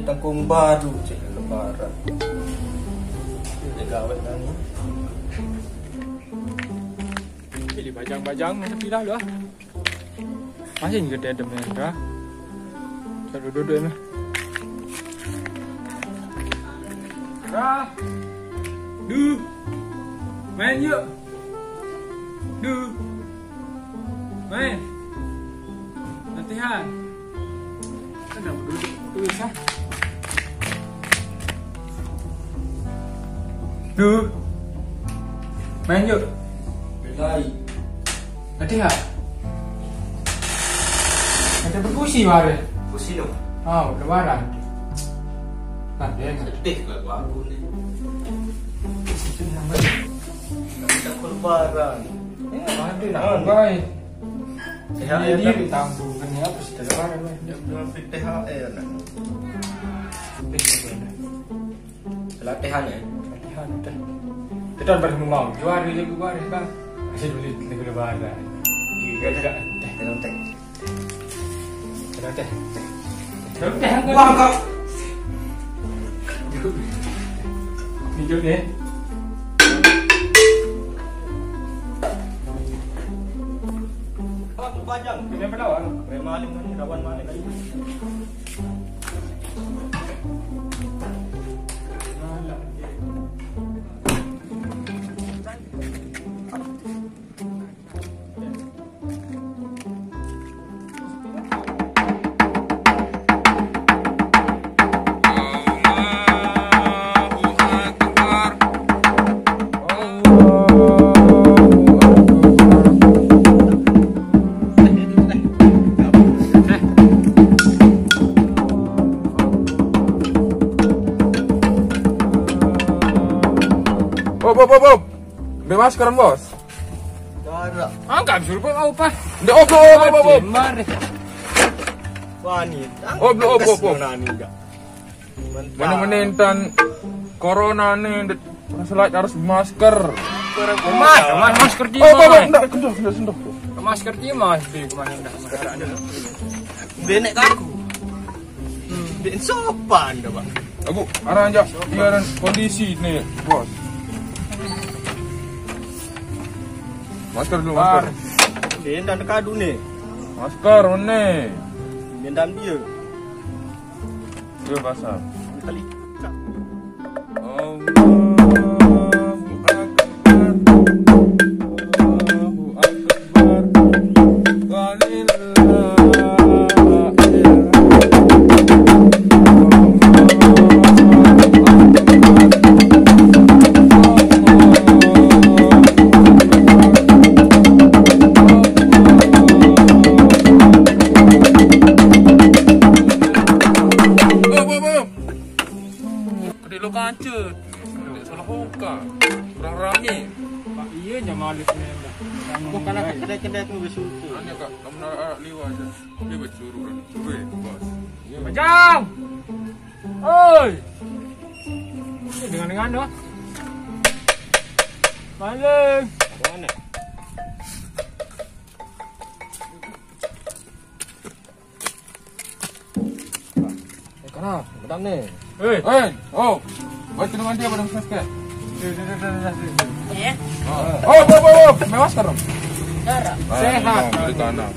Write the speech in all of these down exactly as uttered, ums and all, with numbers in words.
Tangkung baru cek lebaran. Dia gawat dah ni. Pilih bajang-bajang, tapi dah lah. Masih ni kata ada main dah. Selalu duduk mah. Dah. Du. Main yuk. Du. Main. Latihan. Kan dah duduk terus ah. Tu. Main yuk. Lai. Latihan. Macam berkusi baru. Kusi tu. Oh, lebaran. Nah, dia ingat. Sedih lah gua aku ni. Itu nama dia. Kita ke lebaran. Ya, ada nak baik. Dia, dia ditambungkan ni apa sih lebaran, weh? Dia belum T H R nak. Sedih apa ni? Latihan ya? Latihan, dah. Kita baru mau juara je gua dah. Masih boleh negara barat. Iya, dah. Teh, teh, teh. Teh, teh. Teh, teh. Wah, kau. Hidup ni. Bajang. Kena berlawan. Kena maling ni, rawan maling lagi. Op, op, op, op. Ambil masker, bos. Darah. Angkat suruh kau apa? Ndak, op, op, op, op, op. Mari. Wani. Op, op, op, op. Mana menentan corona ni, ndak, masalah harus masker. Mas, mas, masker di. Op, op, op, ndak, kendor, kendor, kendor. Masker di mas, di kemana ndak? Benek aku. Dek sopan dah, Pak. Aku arah aja biaran kondisi ni, bos. Masker dulu, masker. Dia dah dekat dulu ni. Masker ni. Dia dah dia. Dia basah. Kali. Allahu Akbar. Allahu Akbar. Walillahil Adik lo kancut. Adik salah hongkar. Kurang rame. Pak, iya je malis ni dah. Bukan nak kedai-kedai tu bersyukur. Hanya kak, kamu nak arak liwat je. Dia bersuruh orang. Suruh, bos. Macam. Oi. Ini dengan-dengan tu. Maling. Mana? Eh, kana, madam ni. Hei. Hei, oh. Baca dengan dia pada subscribe. Eh? Oh, oh, oh, oh, pakai masker dong. Darah. Sehat. Beli tanah.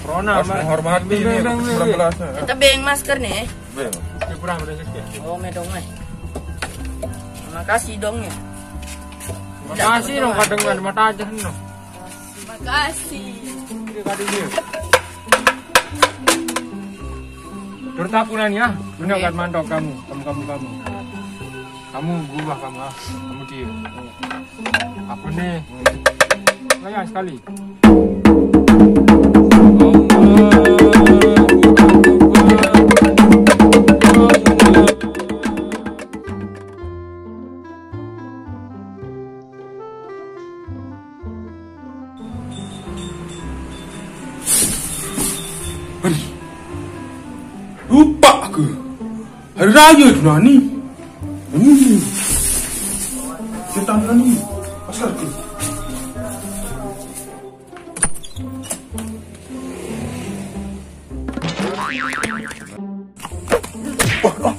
Corona, harus menghormati ni, sembilan belas ni. Kita beng masker ni. Beng. Dia kurang pada subscribe. Oh, medong eh. Terima kasih dong ya. Terima kasih dong, kadang ada mata aja no. Makasih. Terus aku nanya, benar kan mantau kamu, kamu, kamu, kamu. Kamu berubah kamu ah, kamu dia. Apa nih? Layan sekali. Hari. Lupa ke? Hari raya tu lah ni. Hmm. Setan lah ni. Pasal ke? Wah, ah,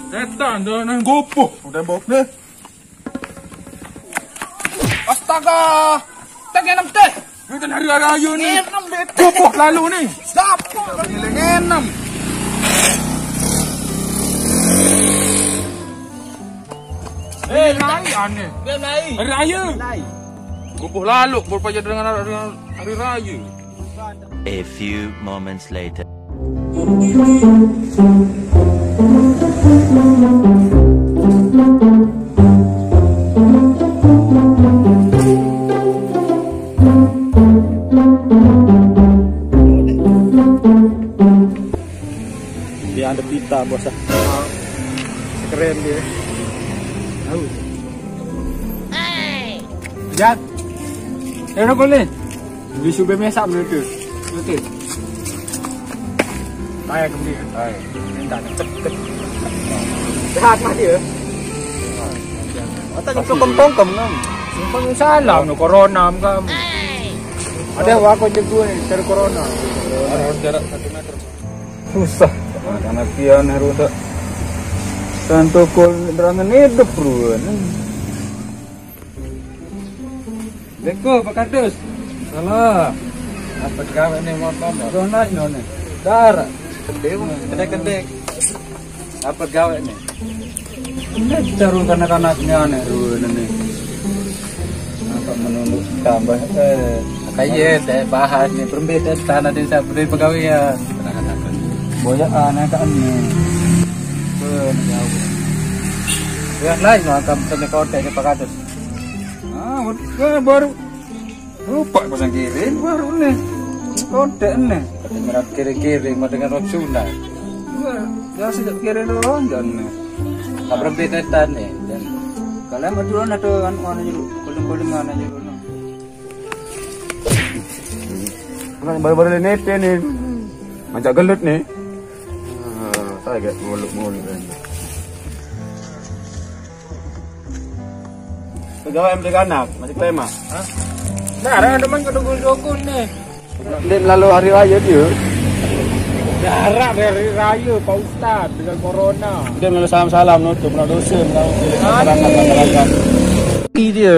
Setan, jangan gopoh. Tembok deh. Astaga. Tag enam teh. Itu hari raya ni. Enam deh. Gopoh lalu ni. Siapa? Nilai enam. Eh, naik aneh. Dia naik. Hari raya. Naik. Gopoh lalu berpajar dengan hari, dengan hari raya. A few moments later. Dia ada pita, bos. Keren dia. Tahu. Jat. Eh, rokok ni. Beli sube mesak menurut tu. Betul. Hai, kembali. Hai. Minta cek, cek. Sehat mah dia. Otak kau kempong kem, Nam. Simpang salam no corona, kam. Ada wako jebul ter corona. Ada jarak satu meter. Susah. Anak pian haru tak. Tanto kol nerangan hidup ruan. Beko, Pak Kadus. Salah. Apa gawe ni motor? Roh naik no ni. Dar. Kedek, kedek, kedek. Apa gawe ni? Ini taruh kanak-kanak ni aneh ruan ni. Apa menunggu tambah, eh, kaye, saya bahas ni, berbeda tanah desa, berbeda pegawai ya. Boyak aneh kan ni. Pun jauh. Lihat lain lah, kamu tanya kotek ni Pak Kadus. Ah, udah, baru lupa pasang kirim, baru ni. Kotek ni. Kata merah kirim-kirim, dengan rok Sunda. Wah, ya sejak kirim doang, jangan ni. Nggak berbeda tan ni, dan kalian berdua ada anu, anu dulu, kuling-kuling anu dulu. Baru-baru ni nete ni. Macam gelut ni. Ah, saya agak ngolok-ngolok kan. Pegawai yang beli anak, masih kelema. Hah? Nah, ada teman ke dukun-dukun ni. Dia melalui hari raya dia. Jarak dari hari raya, Pak Ustaz, dengan corona. Dia melalui salam-salam, nutup, nak dosa, nak masyarakat, masyarakat. Ini dia.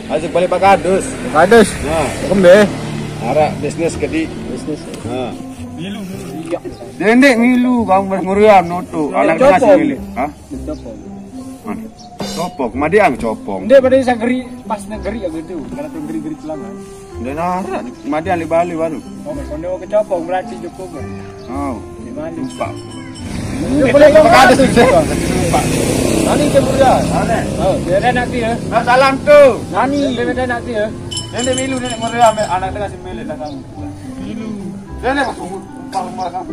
Asyik balik Pak Kadus. Pak Kadus. Ha. Kembe. Arak bisnis kedi. Bisnis. Ha. Dia ndik milu, kamu meriam, nutup. Anak dia masih milik. Ha? Mana? Copong, madiang copong. Ndik pada saya geri, pas nak geri aku tu. Kalau tu geri-geri selama. Dia narak, madiang le balik baru. Oh, kalau ke copong berarti cukup kan? Oh. Di mana? Lupa. Dia boleh Pak Kadus tu. Lupa. Nani ke muda? Mana? Oh, dia ada nak dia. Nah, salam tu. Nani? Dia ada nak dia. Nenek milu, nenek muda, anak tengah si milik lah kamu. Milu. Nenek masuk rumah, rumah kamu.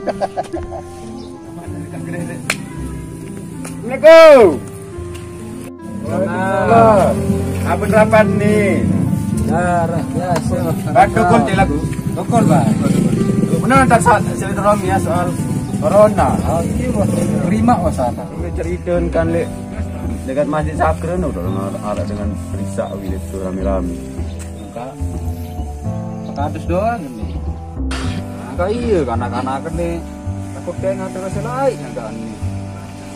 Assalamualaikum. Waalaikumsalam. Apa rapat ni? Darah biasa. Batu pun dia lagu. Dokol, Pak. Benar tak saat silaturahmi ya soal corona. Oh, iya, Pak. Terima masalah. Ini cerita kan, Lek. Dekat Masjid Sakra tu, orang arah dengan periksa wilayah tu rame-rame. Enggak. Pekatus doang ini. Enggak iya, kanak-kanak ini. Aku kayak ngatur rasa lain enggak ini.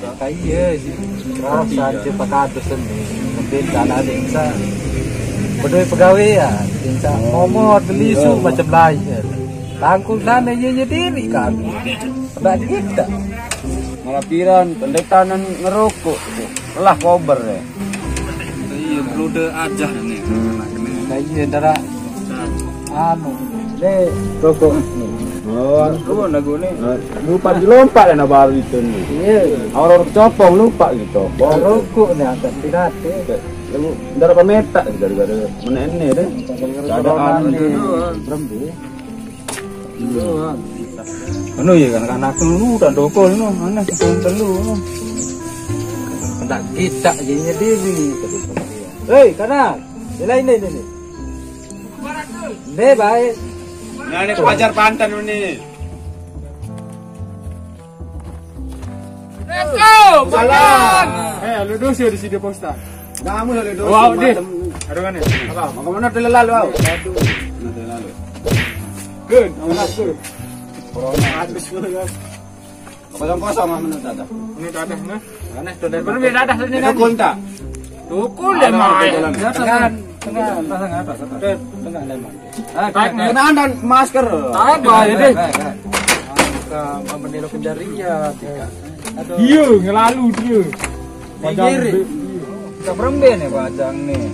Enggak iya sih. Rasa aja pekatus ini. Mungkin karena ada yang sa-, berdua pegawai ya. Yang sa-, ngomong, beli su, macam lain ya. Tangkul sana, iya, iya diri kami. Enggak kita. Malah piran, pendetanan ngerokok. Lah kober ya. Iya, perlu de aja nih. Nah, iya, dara. Anu, le rokok. Oh, oh, lagu ni. Lupa dilompat lah baru itu ni. Iya. Orang copong lupa gitu. Rokok ni atas pidato. Lagu dara pemetak gara-gara menene deh. Keadaan ni. Berembe. Anu ya kan anak telu dan dokol no, anak yang telu no. Ndak kita je nyediri. Hei, kanak. Dia lain ni, ni, ni. Ni baik. Nah, ni pajar pantan ni. Assalamualaikum. Salam. Eh, lu dosa di sini, Pak Ustaz. Kamu lu dosa. Wah, deh. Aduh, mana? Apa? Mau ke mana tu lalu, au? Mana tu lalu? Good. Mana tu? Corona. Habis tu, ya. Kosong-kosong ah menurut Tata. Ini Tata nah. Aneh tuh dari berbeda dah ini. Itu kunta. Tukul deh, Mai. Tengah, tengah, tengah, tengah, tengah, tengah. Ah, kenaan dan masker. Tambah ya deh. Ka menelo kendari ya, tika. Aduh. Iya, ngelalu dia. Minggir. Kita berembe nih bajang nih.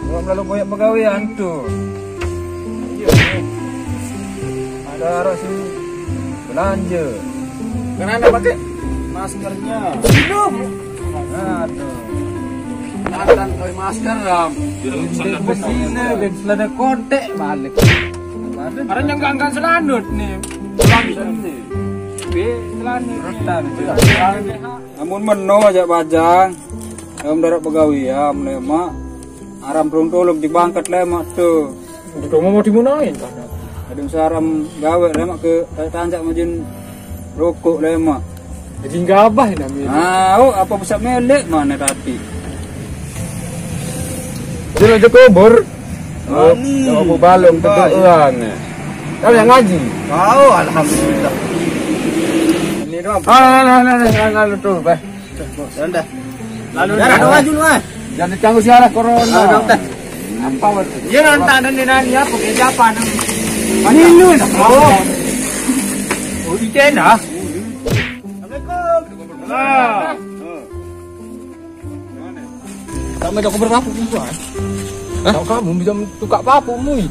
Belum lalu banyak pegawai antu. Iya. Ada arah sini. Belanja. Kenapa pakai maskernya? Hidup. Aduh. Makan pakai masker, Ram. Di sini, di selada kontek balik. Karena yang ganggang selanut nih. Selanut nih. Be, selanut. Namun meno aja bajang. Yang darat pegawai ya, mulai mak. Aram belum tolong dibangkat lemak tuh. Udah mau dimunain. Ada saram gawe lemak ke tanjak majin rokok lemak. Jadi gabah ini namanya. Ah, oh, apa bisa melek mana tadi? Dia aja kubur. Wani. Yang aku balong kedua nih. Kau yang ngaji. Oh, alhamdulillah. Ini doang. Ah, nah, nah, nah, nah, nah, tuh, bah. Ya udah. Lalu dah, ada maju lu, ah. Jangan ditanggung sialah corona. Ah, udah, udah. Apa, Wan? Iya, nonton dan nanya apa, kayak siapa, nang? Ini lu, nah. Oh. Oh, itu enak. Assalamualaikum. Nah. Tak ada kabar apa pun, Wan. Hah? Tahu kamu bisa tukar apa, Mui?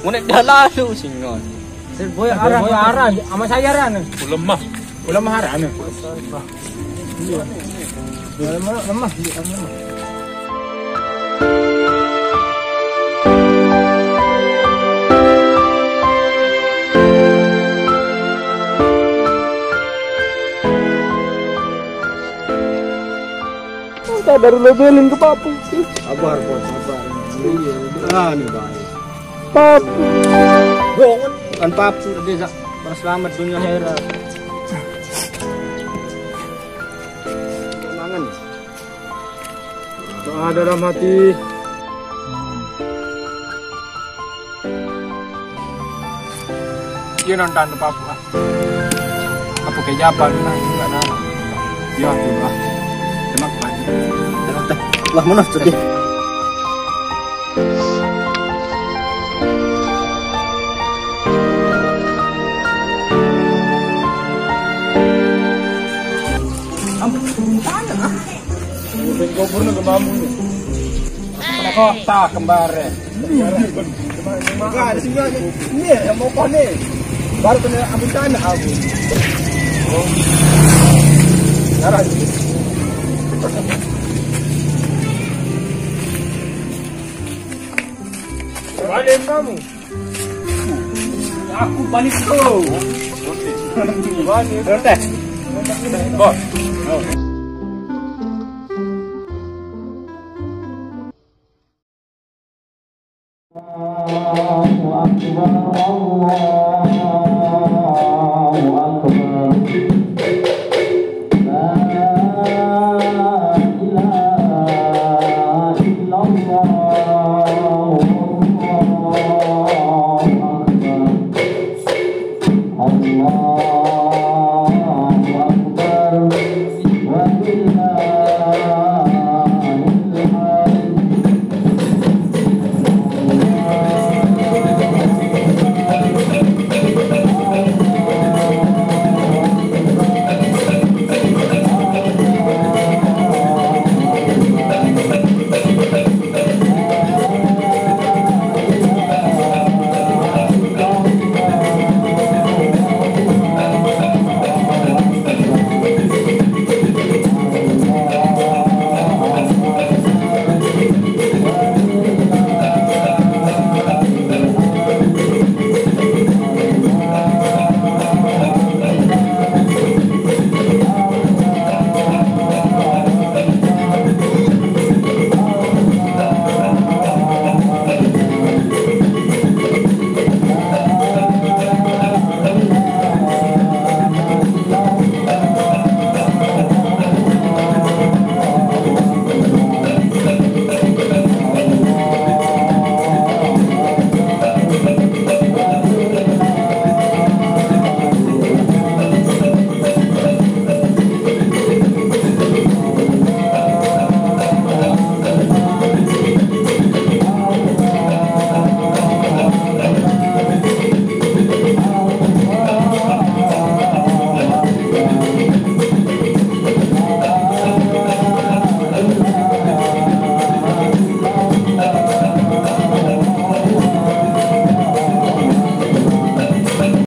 Mau naik dah lalu, singon. Boy, arah, boy, arah. Sama saya, arah, nih. Lemah. Lemah, arah, nih. Iya. Lemah, lemah, lemah. Kita baru lo belin ke papu. Sabar, Bos, sabar. Iya, ah, nih, Bang. Papu. Bohong, kan papu, dia sa-, selamat dunia akhirat. Mangan. Doa dalam hati. Iya, nonton apa-apa. Apa kayak apa, nah, enggak, nah. Ya, coba. Enak banget. Lah, mana tuh dia? Ampun, tanya, ah. Kuping kubur nih kemambu nih. Kena kota kembar ya. Enggak, ada sini aja. Ini ya, yang mau kau nih. Baru kena ambil tanah aku. Oh. Darah. Balik kamu. Aku balik tuh. Balik. Bos. Allahu Akbar, Allahu Akbar.